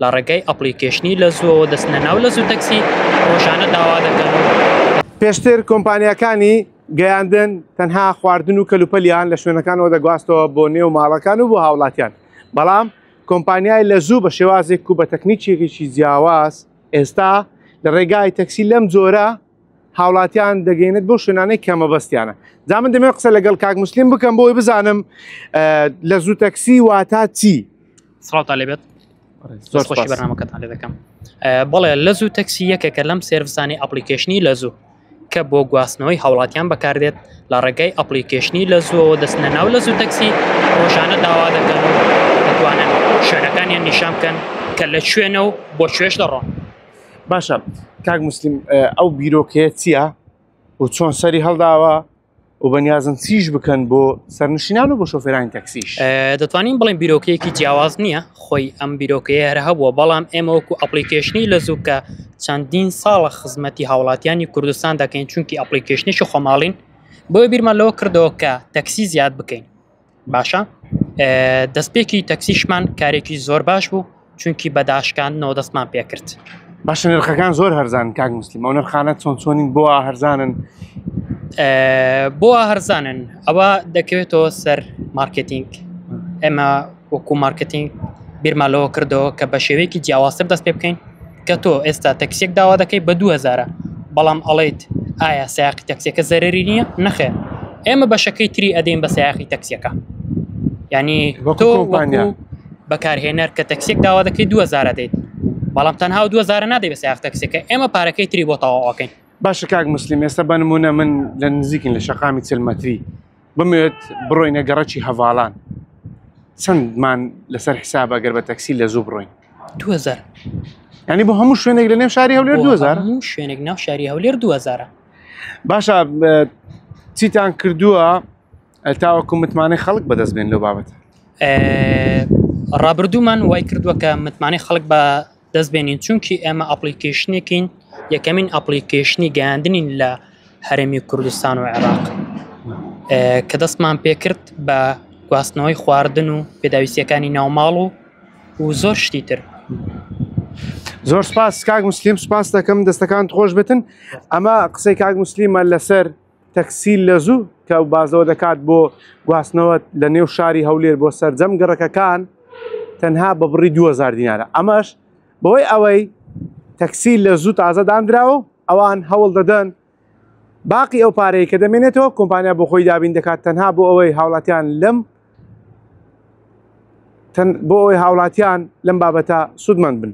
لە ڕێگای application ی لەزووەوە دەچنە ناو لەزوو تەکسی ڕۆژانە داوا دەکەن و. پێشتر کۆمپانیاکانی گەیاندن تەنها خواردن و کەلوپەلیان لە شوێنەکانەوە دەگواستەوە بۆ نێو ماڵەکان و بۆ هاوڵاتیان، بەڵام کۆمپانیای لەزوو بە شێوازێک و بە تەکنیکێکی جیاواز ئێستا لە ڕێگای تەکسی لەم جۆرە هاوڵاتیان دەگەینێت بۆ شوێنانەی کە مەبەستیانە. جا من دەمەوێت قسە لەگەڵ کاک موسلیم بکەم بۆی بزانم لە زوو تەکسی واتا چی. سڵاوتان لێبێت، زۆر خۆشی بەرنامەکەتان لێ دەکەم. بەڵێ لە زوو تەکسی یەکێکە لەم service انەی application ی لە زوو کە بۆ گواستنەوەی هاوڵاتیان بەکاردێت لە ڕێگای application ی لە زووەوە دەچنە ناو لە زوو تەکسی ڕۆژانە داوا دەکەن و دەتوانن شوێنەکانیان نیشان بکەن کە لە کوێنە و بۆ کوێش دەڕۆن. باشە کاک موسلیم ئەو بیرۆکەیە چییە و چۆن سەری هەڵداوە و بەنیازن چیش بکەن بۆ سەرنشینان و بۆ شۆفێرانی تەکسیش؟ دەتوانین بڵێن بیرۆکەیەکی جیاواز نییە، خۆی ئەم بیرۆکەیە هەر هەبووە، بەڵام ئێمە وەکو application ی لە زوو کە چەندین ساڵە خزمەتی هاوڵاتیانی کوردستان دەکەین، چونکی application ێکی خۆماڵین، بۆیە بیرمان لەوە کردەوە کە تەکسی زیاد بکەین. باشە دەستپێکی تەکسیشمان کارێکی زۆر باش بوو چونکی بە داشکاندنەوە دەستمان پێکرد. باشە نرخەکان زۆر هەرزان کاک مسلیم، ئەو نرخانە چۆن چۆنین بۆ هەرزانن؟ بۆ هەرزانن ئەوە دەکەوێتەوە سەر مارکتینگ. ئێمە وەکو مارکتینگ بیرمان لەوە کردەوە کە بە شێوەیەکی جیاوازتر دەست پێ بکەین کە تۆ ئێستا تەکسیەک داوا دەکەی بە 2000 بەڵام ئەڵێیت ئایا سیاقی تەکسیەکە زەرری نییە؟ نەخێر ئێمە بەشەکەی تری ئەدەین بە سیاقی تەکسیەکە، ینی تۆ بەکارهێنەر کە تەکسێک داوا دەکەی 2000 دەیت، بەڵام تەنها 2000 نادەی بە سیاق تەکسیەکە، ئێمە پارەکەی تری بۆ تەواوەکەین. باشە کاک مسلیم، ئێستا بە نمونە من لە نزیکن لە شەقامی 40 مەتری بمەوێت بڕۆینە گەڕەکی هەڤاڵان، چەندمان لەسەر حساب ئەگەر بە تەکسی لە زوو بڕۆین؟ 2000. ینی بۆ هەموو شوێنێک لە نێو شاری هەولێر 2000؟ هەموو شوێنێک ناو شاری هەولێر 2000. باشە چیتان کردووە تاوەکو متمانەی خەڵک بەدەست بێن لەو بابەتە؟ ڕابردوومان وای کردووە کە متمانەی خەڵک بە دەست بێنین، چونکی ئێمە application ێکین، یەکەمین application ی گەیاندنین لە هەرێمی کوردستان و عێراق کە دەستمان پێکرد بە گواستنەوەی خواردن و پێداویستیەکانی ناوماڵ و و زۆر شتی تر. زۆر سپاس کاک مسلیم، سپاس دەکەم، دەستەکان خۆش بێتن. ئەمە قسەی کاک مسلیمە لەسەر تەکسی لە زوو کە بازەوە دەکات بۆ گواستنەوە لە نێو شاری هەولێر بۆ سەرجەم گەڕەکەکان تەنها بە بڕی 2000 دینارە. ئەمەش بەوەی ئەوەی تەکسی لە زوو تازە دانراوە و ئەوان هەوڵ دەدەن باقی ئەو پارەیە کە دەمێنێتەوە کۆمپانیا بۆ خۆی دابین دەکات تەنها بۆ ئەوەی هاوڵاتیان لەم بۆ ئەوەی هاوڵاتیان لەم بابەتە سوودمەند بن.